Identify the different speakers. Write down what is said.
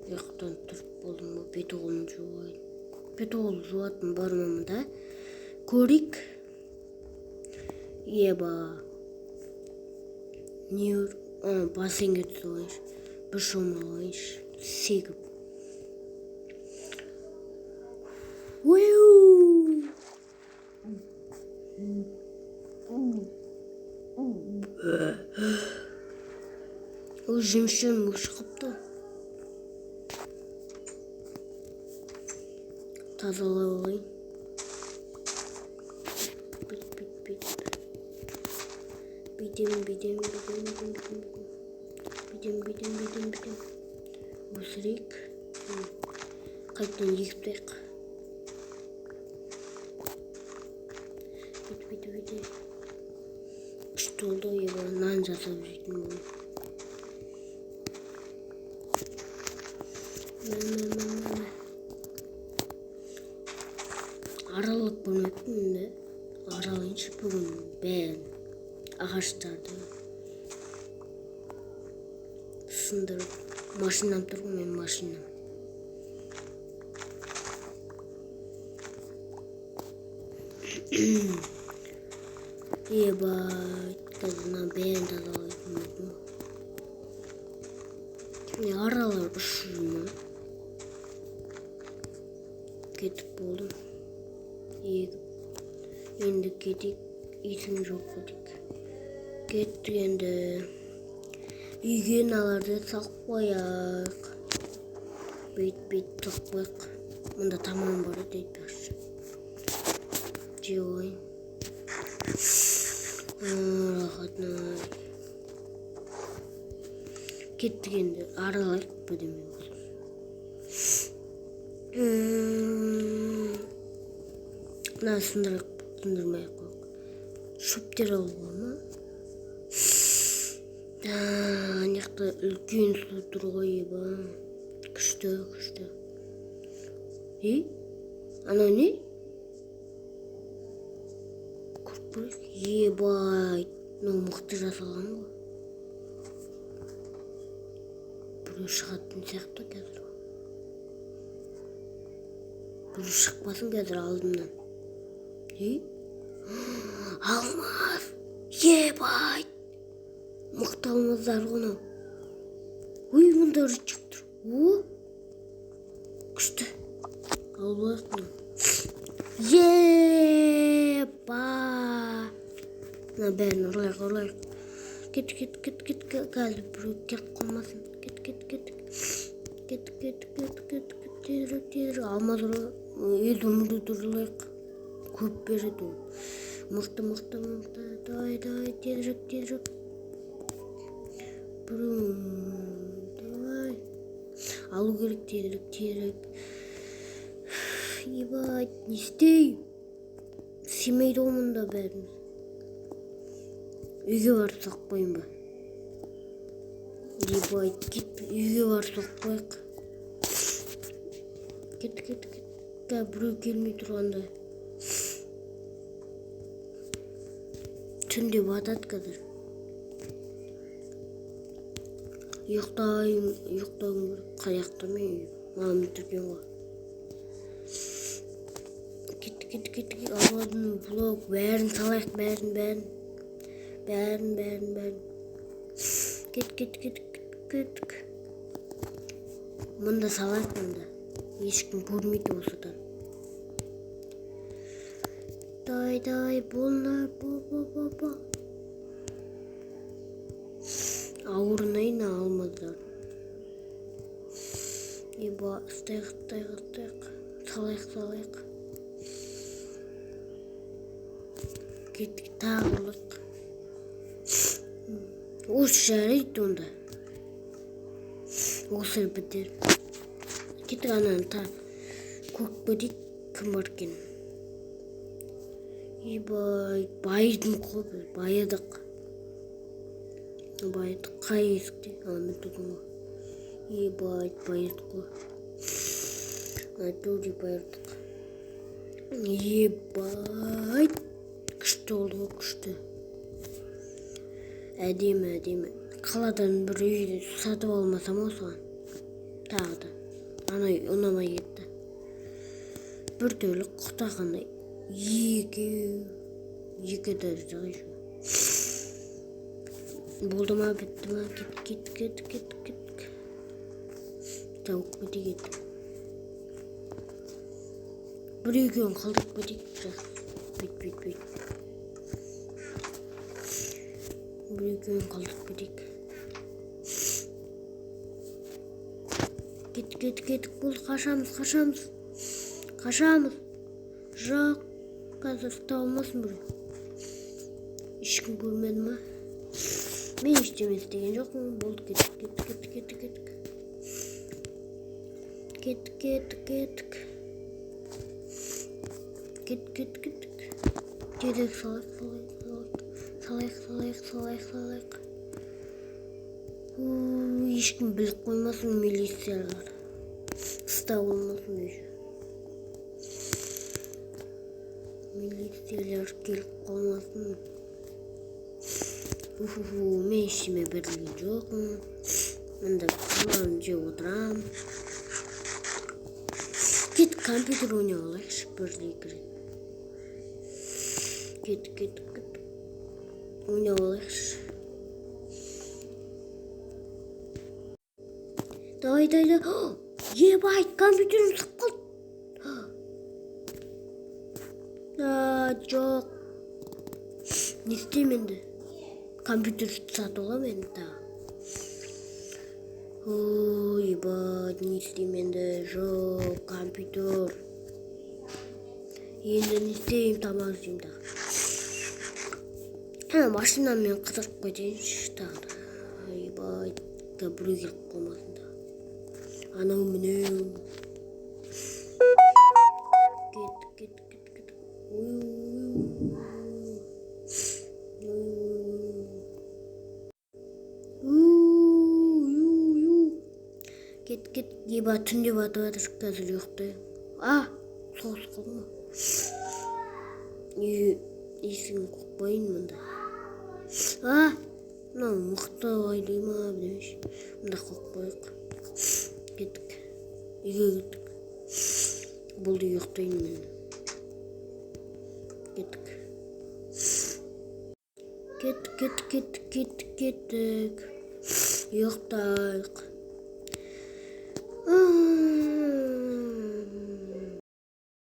Speaker 1: Ұйқыдан тұрып болдым ғой, бет қолымды жуайын. Бет қол жуатын бар ма мында? Көрейік. Еба. Не бассейнге түсіп алайыншы. Бір шомылып алайыншы. Секіп. Уиу! Ол жемістерім өшіп қалыпты. Тазалап алайын. Бүйт, бүйт, бүйт. Бүйтемін, бүйтемін, бүйтемін, бүйтемін, бүйтемін. Бүйтемін, бүйтемін, бүйтемін, бүйтемін. Өсірейік. Қайтадан егіп тастайық. Бүйтіп, бүйтіп, бүйтіп. Күшті болды ғой, еба, нан жасап жейтін болдым. Мә, мә, мә, мә, мә. Аралап көрмеппін енді. Аралайыншы бүгін бәрін. Ағаштарды сындырып. Машинам тұр ғой, менің машинам. Еба, қазір мына бәрін тазалайтын болдым ғой. Не, аралар ұшып жүр ма? Кетіп болдым. Егіп. Енді кетейік. Есің жоқ кетейік. Кеттік енді. Үйге мыналарды салып қояйық. Бүйт, бүйт салып қояйық. Мұнда тамағым бар еді айтпақшы. Жеп алайын. Рахат-ай. Кеттік енді. Аралайық бірдеме болсын. Мына сындырайық, сындырмай ақ қояйық. Шөптер алуға ма? Ана жақта үлкен су тұр ғой, еба. Күшті, күшті. Ей, анау не? Көріп көрейік. Ебай, мынау мықты жасалған ғой. Біреу шығатын сияқты қазір. Біреу шықпасын қазір алдымнан. Ей, алмаз! Ебай! Мықты алмаздар ғой мынау. Ой, мында рычаг тұр. О! Күшті. Алып алайық мынаны. Еба! Мына бәрін ұрлайық, ұрлайық. Кет, кет, кет, кет, қазір біреу келіп қалмасын. Кет, кет, кет. Кет, кет, кет, кет, кет. Тезірек, тезірек. Алмаз изумруд ұрлайық. Көп береді ол. Мықты, мықты, мықты. Давай, давай, тезірек, тезірек. Біреу, давай. Алу керек тезірек, тезірек. Ебать, не істеймін? Сыймайды ғой мұнда бәріміз. Үйге барып салып қояйын ба? Ебать, кет, үйге барып салып қояйық. Кет, кет, кет. Қазір біреу келмей тұрғанда. Түнде батады қазір. Ұйықтайын, ұйықтауым керек. Қай жақта мен үй? Маған өлтірген ғой. Кет, кет, кет, кет. Алмадым, блок. Бәрін салайық, бәрін, бәрін. Бәрін, бәрін, бәрін. Кет, кет, кет, кет, кеттік. Мында салайық, мында. Ешкім көрмейді осыдан. Давай, давай, болыңдар, бол, бол, бол, бол. Ауырнайын алмаздар. Еба, ұстайық, ұстайық, ұстайық. Салайық, салайық. Кеттік, тағы ұрлайық. Осы жарайды онда. Осы бітер. Кеттік ананы көріп кетейік, кім бар екен. Ебай, байыдым ғой біз, байыдық. Байыдық, қай есікте? Ана, мен тұрдым ғой. Ебай, байыдық қой. Натуре байыдық. Ебай, күшті болды ғой, күшті. Әдемі, әдемі. Қаладан бір үй сатып алмасам осыған. Тағы да. Ана үй ұнамай кетті. Бір түрлі құтағандай. Екі этажды еще. Болды ма, бітті ма? Кет, кет, кет, кет, кет. Тауып кетейік енді. Бір екеуін қалдырып кетейік. Жақсы. Бүйт, бүйт, бүйт. Бір екеуін қалдырып кетейік. Кет, кет, кет. Болды, қашамыз, қашамыз. Қашамыз. Жоқ, қазір ұстап алмасын біреу. Ешкім көрмеді ма? Мен ештеме істеген жоқпын. Болды, кеттік, кеттік, кеттік, кеттік, кеттік. Кеттік, кеттік, кеттік. Кеттік, кеттік, кеттік. Тезірек салайық, салайық, салайық, салайық, салайық, салайық. Ешкім біліп қоймасын милициялар. Ұстап алмасын еще. Милициялар келіп қалмасын. Уфу, мен ештеме берілген жоқпын. Мында тамағымды жеп отырамын. Кет, компьютер ойнап алайықшы бір екі рет. Кет, кет, кет. Ойнап алайықшы. Давай, давай, давай. Ебать, компьютерім сынып қалды. Жоқ. Не істеймін енді? Компьютер сатып аламын енді тағы. Ой, ебать, не істеймін енді? Жоқ, компьютер. Енді не істеймін? Тамақ жеймін тағы. Ана машинамен қыдырып кетейінші тағы да. Ебать, біреу келіп қалмасын тағы. Анау мынау. Кет, кет, кет, кет. Ой, ой, ой. Кет, кет, еба, түнде батып жатыр, қазір ұйықтаймын. А, соғыс қалды ма? Есігін қойып қояйын мында. А, мынау мықты айлай ма, білмеймін. Мында қойып қояйық. Кеттік. Үйге кеттік. Болды, ұйықтайын мен. Кеттік. Кеттік, кеттік, кеттік, кеттік, кеттік. Ұйықтайық.